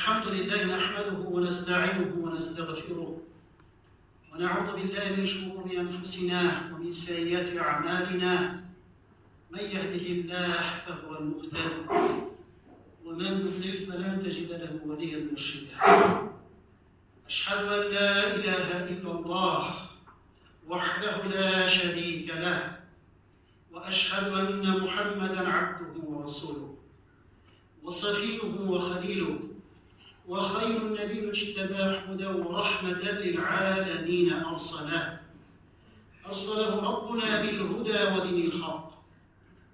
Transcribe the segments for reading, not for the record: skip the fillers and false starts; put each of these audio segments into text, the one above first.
الحمد لله نحمده ونستعينه ونستغفره ونعوذ بالله من شرور أنفسنا ومن سيئات أعمالنا من يهده الله فهو المهتد ومن يضلل فلن تجد له وليا مرشدا أشهد أن لا إله إلا الله وحده لا شريك له وأشهد أن محمدا عبده ورسوله وصفيه وخليله وخير النبي اجتباه هدى ورحمة للعالمين أرسله أرسله ربنا بالهدى ودين الحق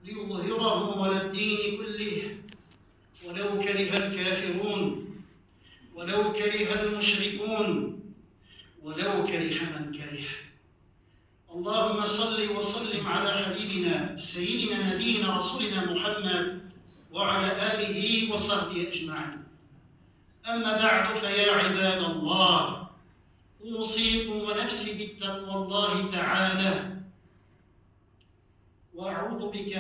ليظهره على الدين كله ولو كره الكافرون ولو كره المشركون ولو كره من كره اللهم صل وسلم على حبيبنا سيدنا نبينا رسولنا محمد وعلى آله وصحبه أجمعين أما بعد فيا عباد الله أوصيكم ونفسي بالتقوى الله تعالى وأعوذ بك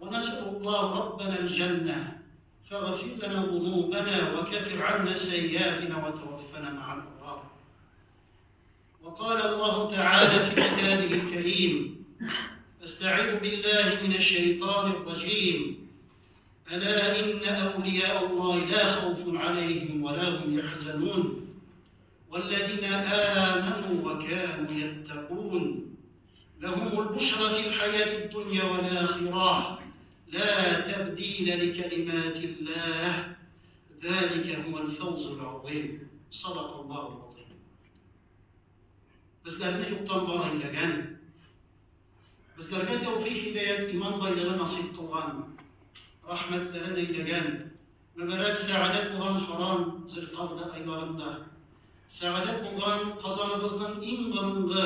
ونسأل الله ربنا الجنة فاغفر لنا ذنوبنا وكفر عنا سيئاتنا وتوفنا مع الأبرار وقال الله تعالى في كتابه الكريم استعيذ بالله من الشيطان الرجيم ألا إن أولياء الله لا خوف عليهم ولا هم يحزنون والذين آمنوا وكانوا يتقون لهم البشرى في الحياة الدنيا والآخرة لا تبديل لكلمات الله ذلك هو الفوز العظيم صدق الله العظيم Безләрне юктан бар әйләгән, безләргә тәүфик, һидаять, иман байлыгы насыйп кылган, рәхмәтләрен әйләгән, мөбарәк сәгадәт булган харам Зөлкагъдә айларында, сәгадәт булган Казаныбызның иң борынгы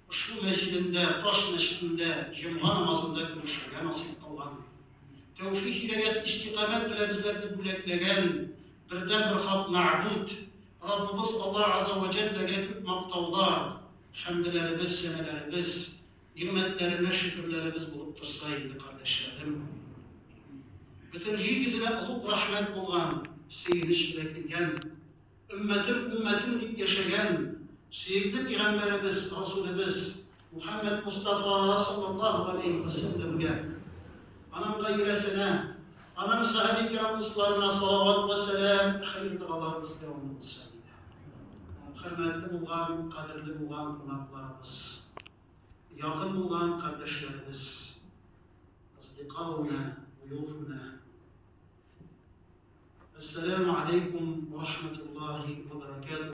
ошбу мәсҗидендә, таш мәсҗидендә җомга намазында күрешергә насыйп кылган, тәүфик, һидаять, истикамәт белән безләрне бүләкләгән бердәнбер хак мәгъбүд, Раббыбыз Аллаһ Азза вә Җәлләгә күп мактаулар, хәмделәребез, сәнәләребез, нигъмәтләренә шөкерләребез булып торса инде, кардәшләрем. Бөтен җир йөзенә олуг рәхмәт булган, сөенеч белән килгән, өммәтем, уммәтем дип яшәгән сөекле пәйгамбәребез, Расулебез Мухәммәд Мостафа саллаллаһу галәйһи вә сәлләмгә, аның гаиләсенә, аның сәхаби кирам дусларына салават вә сәлам, хәер догаларыбыз дәвамлы булса иде. Хөрмәтле булган, кадерле булган кунакларыбыз, якын булган кардәшләребез, асдикауна, дуюфуна. Ассаламу алейкум ва рахматуллахи ва баракатуһ.